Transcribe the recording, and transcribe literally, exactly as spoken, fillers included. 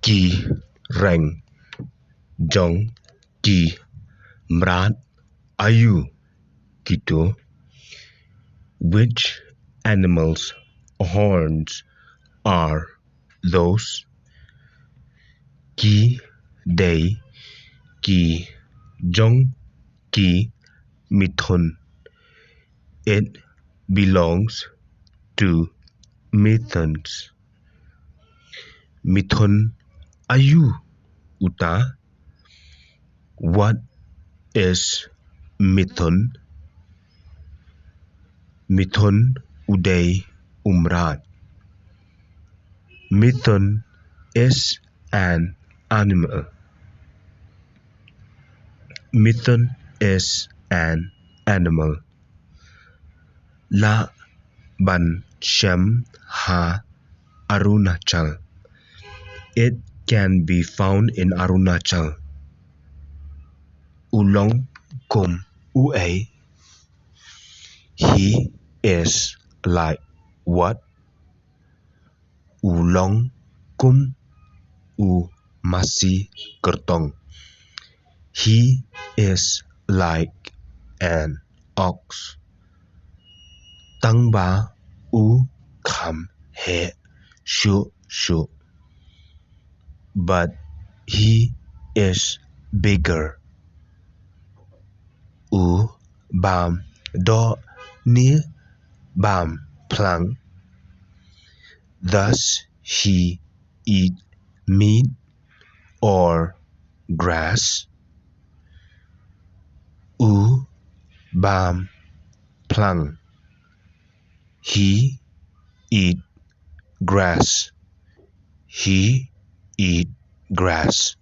ki reng jong ki mrad aïu kito? Which animals' horns are those? Ki dei ki jong ki mithun. It belongs to mithun. Mithun aïu uta? What is mithun? Mithun u dei u mrad. Mithun is an animal. Mithun is an animal. Lah ban shem ha Arunachal. It can be found in Arunachal. U long kum uei? He is like what? U long kum u masi kyrtong. He is like an ox. Tang ba u kham heh shuh shuh. But he is bigger. U bam doh ne bam phlang? Does he eat meat or grass? U bam phlang. He eat grass. He eat grass.